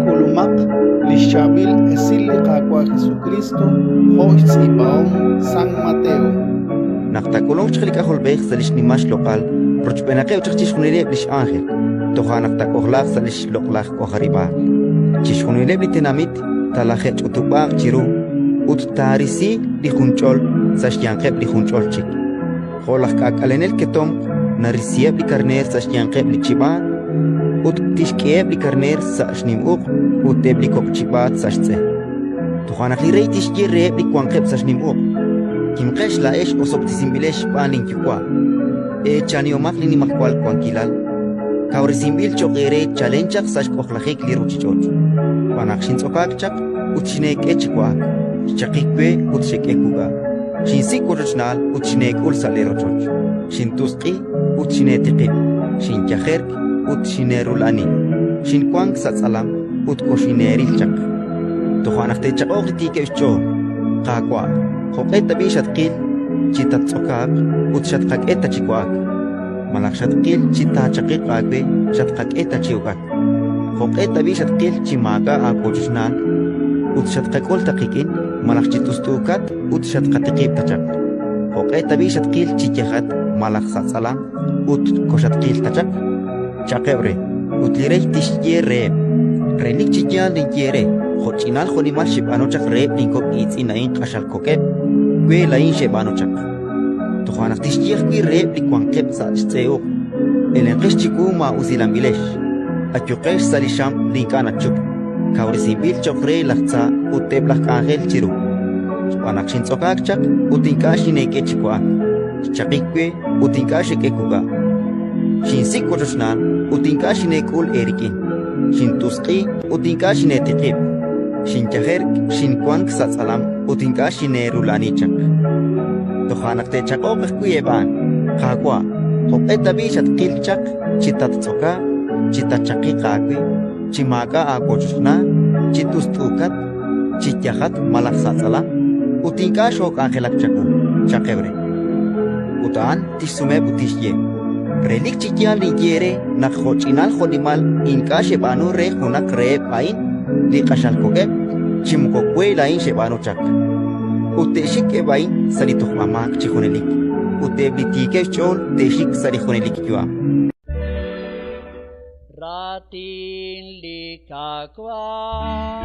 K'ulumaq li xChaab'il Esil li Qaawa' Jesukriist jo' xtz'iib'ahom San Mateo. Naq taak'ulunq chaq li K'ajolb'ej sa' li xnimal xloq'al rochb'eenaqeb' chaq chixjunileb' li x'ánjel, toja' naq taak'ojlaaq sa' li xloq'laj k'ojarib'aal. Chixjunileb' li tenamit talaje'ch'utub'aaq chiru ut taarisi li junch'ol sa' xyanqeb' li junch'ol chik, jo' laj k'aak'alenel ketomq narisiheb' li karneer sa' xyanqeb' li chib'aat, ut tixk'eheb' li karneer sa' xnim uq' ut eb' li kok' chib'aat sa' xtz'e. Toja' naq li Rey tixye reheb' li wanqeb' sa' xnim uq': Kimqex laa'ex osob'tesinb'ilex xb'aan linYuwa', eechanihomaq li nimajwal wankilal kawresinb'il cho'q eere chalen chaq sa' xk'ojlajik li ruuchich'och'. Xb'aan naq xintz'okaak chaq ut xineek'e chi wa'ak, xchaqik we ut xek'e wuk'a', xinsik' wochochnaal ut xineek'ul sa' leerochoch, xintusq'i ut xineetiqib', xinyajerk ut xineerula'ani, xinwank sa' tz'alam ut koxineeril chaq. Toja' naq te'chaq'oq li tiikeb' xch'ool: Qaawa', jo'q'e tab'i' xatqil chi tattz'okaaq ut xatqak'e ta chi wa'ak? Malaj xatqil chi taachaqiq aawe xatqak'e ta chi uk'ak? Jo'q'e tab'i' xatqil chi maak'a' aawochochnaal ut xatqak'ul ta qik'in, malaj chi t'ust'uukat ut xatqatiqib' ta chaq? Jo'q'e tab'i' xatqil chi yajat malaj sa' tz'alam ut koxatqil ta chaq? Cha'qeb' re. Ut li Rey tixye reheb': Relik chi yaal ninye eere, jo'ch'inal jo'nimal xeb'aanu chaq reheb' linkok' iitz'in a'in q'axal kok'eb', we laa'in xeb'aanu chaq. Toja' naq tixye ajwi' reheb' li wanqeb' sa' xtz'e uq': Elenqex chiwu maa'usilanb'ilex, ayuqex sa' li xam li ink'a' nachupk, kawresinb'il cho'q re laj tza ut eb' laj k'anjel chiru. Xb'aan naq xintz'okaak chaq ut ink'a' xineek'e chi wa'ak, xchaqik we ut ink'a' xek'e wuk'a', xinsik' wochochnaal ut ink'a' xineek'ul eerik'in, xintusq'i ut ink'a' xineetiqib', xinyajerk, xinwank sa' tz'alam ut ink'a' xineerula'ani chaq. Toja' naq te'chaq'oq ajwi' eb' a'an: Qaawa', jo'q'e tab'i' xatqil chaq chi tattz'okaaq, chi tatchaqiq aawe, chi maak'a' aawochochnaal, chi t'ust'uukat, chi yajat malaj sa' tz'alam, ut ink'a' xook'anjelak chawu? Cha'qeb' re. Ut a'an tixsumeheb' ut tixye: Relik chi yaal ninye eere naq jo'ch'inal jo'nimal ink'a' xeb'aanu re junaq reheb' a'in li q'axal kok'eb', chi moko we laa'in xeb'aanu chaq. Ut te'xik eb' a'in sa' li tojb'amaak chi junelik, ut eb' li tiikeb' xch'ool te'xik sa' li junelik yu'am. Raatin li Qaawa'.